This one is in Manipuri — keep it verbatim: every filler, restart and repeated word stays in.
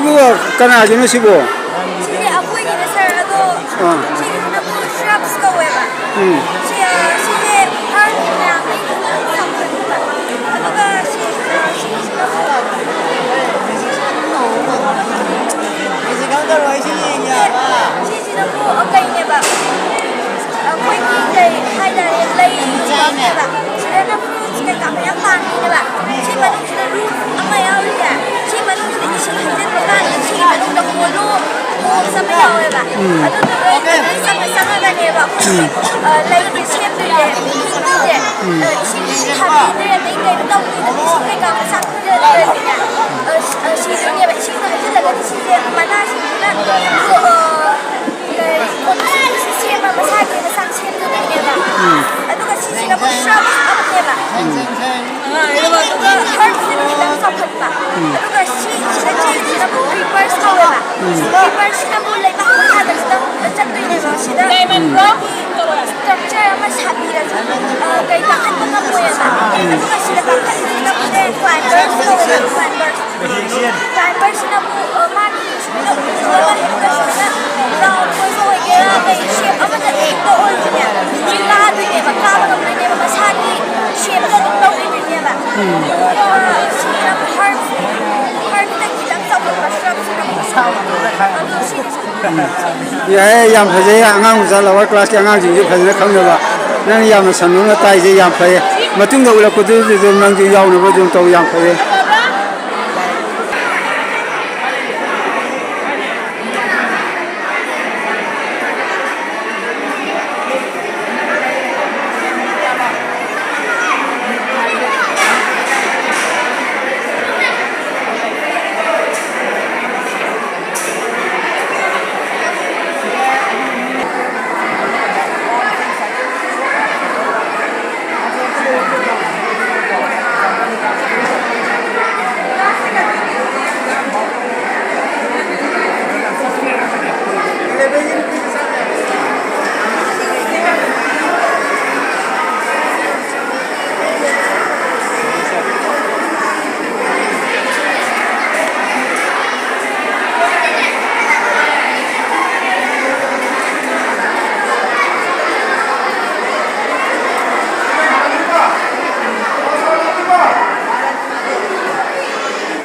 ꯁꯤꯕꯨ ꯀꯅꯥꯒꯤꯅꯣ ꯁꯤꯕꯨ? ꯁꯤꯗꯤ ꯑꯩꯈꯣꯏꯒꯤꯅꯦ ꯁꯥꯔ, ꯑꯗꯣ ꯑꯥ꯫ ꯁꯤꯒꯤꯁꯤꯅ ꯁ꯭ꯔꯕꯁ ꯀꯧꯋꯦꯕ꯫ ꯎꯝ꯫ ꯁꯤ, ꯑ, ꯁꯤꯁꯦ ꯍꯔꯕ ꯃꯌꯥꯝꯗꯒꯤ ꯆꯥꯎꯈꯠꯂꯛꯄ꯫ ꯑꯗꯨꯒ ꯁꯤ, ꯑ, ꯁꯤꯒꯤꯁꯤꯅ ꯁꯤꯁꯤꯅꯕꯨ ꯀꯩꯅꯦꯕ? ꯑꯩꯈꯣꯏꯒꯤ ꯀꯩ ꯍꯥꯏꯇꯥꯔꯦ, ꯂꯩꯒꯨꯝꯕꯅꯦꯕ꯫ ꯁꯤꯗꯅ ꯐ꯭ꯔꯨꯠꯁ ꯀꯩꯀꯥ ꯃꯌꯥꯝ ꯄꯥꯟꯗꯣꯏꯅꯦꯕ꯫ ꯁꯤ ꯃꯅꯨꯡꯁꯤꯗ ꯔꯨꯠ ꯑꯃ ꯌꯥꯎꯔꯤꯁꯦ, ꯁꯤ ꯃꯅꯨꯡꯁꯤꯗ ꯏꯁꯤꯡ ꯍꯩꯖꯤꯟꯕ ꯀꯥꯟꯗ ꯁꯤꯒꯤ ꯃꯅꯨꯡꯗ ꯍꯣꯂꯣ ꯕꯣꯛꯁ ꯑꯃ ꯌꯥꯎꯋꯦꯕ꯫ ꯑꯗꯨꯗꯨꯒ ꯏꯁꯤꯡꯁꯦ ꯆꯪꯉ ꯆꯪꯉꯒꯅꯦꯕ ꯑꯩꯈꯣꯏꯒꯤ, ꯑ, ꯂꯩꯁꯦ ꯁꯦꯝꯗꯣꯏꯁꯦ, ꯍꯤꯡꯗꯣꯏꯁꯦ꯫ ꯑ, ꯏꯁꯤꯡꯁꯦ ꯊꯥꯕꯤꯗꯣꯏꯔꯥ, ꯑꯇꯩ ꯀꯩꯅꯣ ꯇꯧꯗꯣꯏꯅꯣ, ꯏꯁꯤꯡ ꯀꯩꯀꯥ ꯃꯆꯥ ꯈꯔ ꯂꯩꯔꯗꯤꯅꯦ, ꯑ, ꯁꯤꯗꯣꯏꯅꯦꯕ꯫ ꯏꯁꯤꯡꯗꯣ ꯍꯩꯖꯤꯜꯂꯒꯗꯤ ꯁꯤꯁꯦ ꯃꯅꯥꯁꯤꯡꯁꯤꯅ, ꯑ, ꯀꯩ, ꯁꯦꯝꯕ ꯃꯁꯥꯒꯤ ꯃꯁꯥ ꯁꯦꯝꯖꯗꯣꯏꯅꯦꯕ꯫ ꯑꯗꯨꯒ ꯁꯤꯁꯤꯅ ꯑꯃꯨꯛ ꯁ꯭ꯔꯕ ꯑꯃꯅꯦꯕ꯫ ꯑꯗꯨꯒ ꯍꯔꯕꯁꯤꯅ ꯈꯤꯇꯪ ꯆꯥꯎꯈꯠꯄ꯫ ꯑꯗꯨꯒ ꯁꯤ, ꯁꯤꯗ ꯆꯦꯁꯤꯅ ꯑꯃꯨꯛ ꯀ꯭ꯔꯤꯄꯔꯁ ꯀꯧꯋꯦꯕ꯫ ꯀ꯭ꯔꯤꯄꯔꯁꯤꯅ ꯑꯃꯨꯛ ꯂꯩꯕꯥꯛ ꯃꯈꯥꯗ ꯈꯤꯇꯪ ꯆꯠꯇꯣꯏꯅꯦꯕ꯫ ꯁꯤꯗ ꯃꯥꯒꯤ ꯁ꯭ꯇ꯭ꯔꯛꯆꯔ ꯑꯃ ꯁꯥꯕꯤꯔꯁꯨ, ꯑ, ꯀꯩ ꯀꯥꯈꯠꯄ ꯉꯝꯃꯣꯏꯕ꯫ ꯑꯗꯨꯒ ꯁꯤꯗ ꯀꯥꯈꯠꯂꯤꯁꯤꯅ ꯑꯃꯨꯛꯅꯦ ꯀ꯭ꯂꯥꯏꯝꯕꯔꯁ ꯀꯧꯋꯦꯕ, ꯀ꯭ꯂꯥꯏꯝꯕꯔꯁ꯫ ꯀ꯭ꯂꯥꯏꯝꯕꯔꯁꯤꯅ ꯑꯃꯨꯛ, ꯑ, ꯃꯥꯒꯤ ꯁꯨꯃꯥꯏꯅ ꯎꯔꯒ ꯍꯦꯛꯇ ꯁꯨꯃꯥꯏꯅ ꯔꯥꯎꯟ ꯑꯣꯏꯕ ꯑꯣꯏꯒꯦꯔꯥ, ꯀꯩ ꯁꯦꯞ ꯑꯃꯗ ꯍꯦꯛꯇ ꯑꯣꯏꯔꯁꯨꯅꯦ, ꯁꯤ ꯀꯥꯗꯣꯏꯅꯦꯕ, ꯀꯥꯕ ꯉꯝꯗꯣꯏꯅꯦꯕ, ꯃꯁꯥꯒꯤ ꯁꯦꯞꯇꯣ ꯑꯗꯨꯝ ꯂꯧꯈꯤꯗꯣꯏꯅꯦꯕ꯫ ꯑꯗꯨꯒ ꯁꯤꯅ ꯍꯔꯕ, ꯍꯔꯕꯇ ꯈꯤꯇꯪ ꯆꯥꯎꯈꯠꯄ ꯁ꯭ꯔꯕꯁꯤꯅ꯫ ꯑꯗꯣ ꯁꯤꯅꯤ꯫ ꯌꯥꯏꯌꯦ, ꯌꯥꯝ ꯐꯖꯩ꯫ ꯑꯉꯥꯡ ꯃꯆꯥ, ꯂꯋꯥꯔ ꯀ꯭ꯂꯥꯁꯀꯤ ꯑꯉꯥꯡꯁꯤꯡꯁꯨ ꯐꯖꯅ ꯈꯪꯅꯕ꯫ ꯅꯪ ꯌꯥꯝꯅ ꯁꯟꯗꯣꯛꯅ ꯇꯥꯛꯏꯁꯦ ꯌꯥꯝ ꯐꯩꯌꯦ꯫ ꯃꯇꯨꯡꯗ ꯎꯠꯂꯛꯄꯗꯨꯁꯨ ꯑꯗꯨꯝ ꯅꯪꯁꯨ ꯌꯥꯎꯅꯕ ꯑꯗꯨꯝ ꯇꯧ, ꯌꯥꯝ ꯐꯩꯌꯦ꯫